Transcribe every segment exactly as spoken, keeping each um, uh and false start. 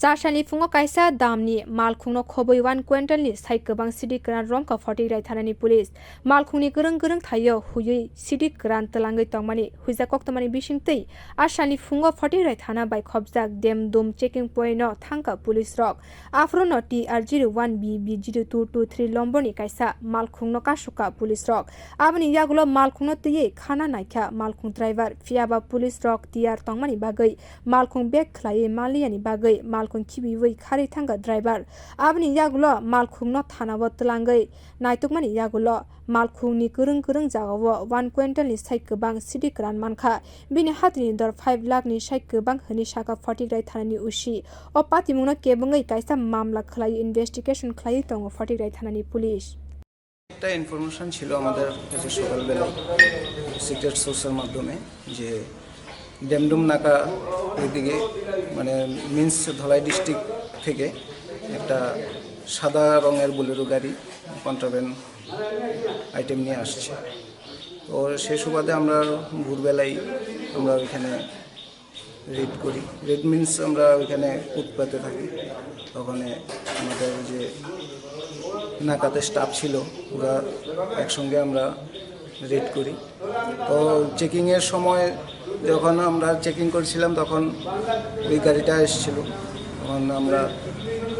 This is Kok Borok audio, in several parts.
Chasani phungo kaisa damni malkhungno khobwi one quintal ni sai kwbang sidi kwran romkha Photigrai thanani police. Malkhungni kwrwng kwrwng thaio huiwi sidi kwran twlangwi tongmani huijak koktwmani bisingtwi asani phungo Photigrai thana bai khopjak Demdum checking point no thangkha police rok. Aphuru no T R zero one B B zero two two three lomborni kaisa malkhungno kasukha police rok. Aboni yagulo malkhungno twiwi khana naikha malkhung driver, phiyaba police rok tiyar tongmani bagwi malkhung bag khlaiwi manliyani bagwi malkhung khibiwi kharwi thangkha driver. Aboni yagulo malkhungno thanao twlangwi naitukmani yagulo malkhungni kwrwng kwrwng jagao one quintal ni sai kwbang sidi kwran mankha. Bini hatini dor five lakh ni sai kwbang hwnwi sakha Photigrai thanani O C. O patimungno kebengwi kaisa mamla khlaiwi investigation khlaiwi tongo Photigrai thanani police. একটা ইনফরমেশন ছিল আমাদের কাছে সকালবেলায় সিক্রেট সোর্সের মাধ্যমে যে ডেমডুম নাকা ওইদিকে, মানে, মিন্স ধলাই ডিস্ট্রিক্ট থেকে একটা সাদা রঙের বোলেরো গাড়ি কন্ট্রাব্যান্ড আইটেম নিয়ে আসছে। তো সে সুবাদে আমরা ভোরবেলায় আমরা ওইখানে রেড করি। রেড মিন্স আমরা ওইখানে ফুটপাতে থাকি, ওখানে আমাদের যে নাকাতে স্টাফ ছিল, ওরা একসঙ্গে আমরা রেড করি। তো চেকিংয়ের সময় যখন আমরা চেকিং করছিলাম, তখন ওই গাড়িটা এসেছিল, তখন আমরা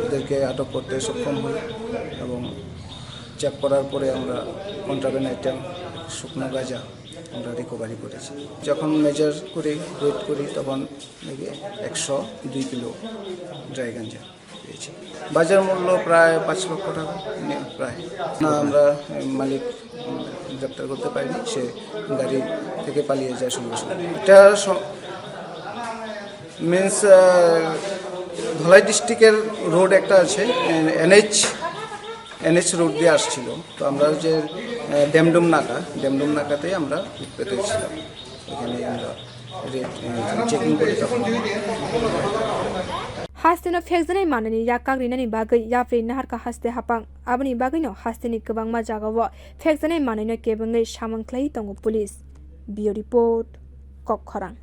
ওদেরকে আটক করতে সক্ষম হই এবং চেক করার পরে আমরা কন্ট্রাব্যান্ড আইটেম শুকনো গাঁজা আমরা রিকভারি করেছি। যখন মেজার করি, ওয়েট করি, তখন নাকি একশো দুই কিলো ড্রাই গাঞ্জা পেয়েছি। বাজার মূল্য প্রায় পাঁচ লক্ষ টাকা, নে-, প্রায়। না, আমরা, এ, মালিক, উম, গ্রেপ্তার করতে পারিনি, সে গাড়ি থেকে পালিয়ে যায় সঙ্গে সঙ্গে। এটা স-, মিন্স, আহ, ধলাই ডিস্ট্রিক্টের রোড একটা আছে, N H, N H road দিয়ে আসছিল। তো আমরা যে, আহ, ডেমডুম নাকা, ডেমডুম নাকাতেই আমরা পেতেছিলাম। এখানে আমরা রেড, আহ, চেকিং করি তখন। Hasteno phekjaknai manwini yak kagrinani bagwi yapri naharkha haste hapang. Aboni bagwino hasteni kwbangma jagao phekjaknai manwino kebengwi samung khlaiwi tongo police. Bureau Report, Kokkhorang.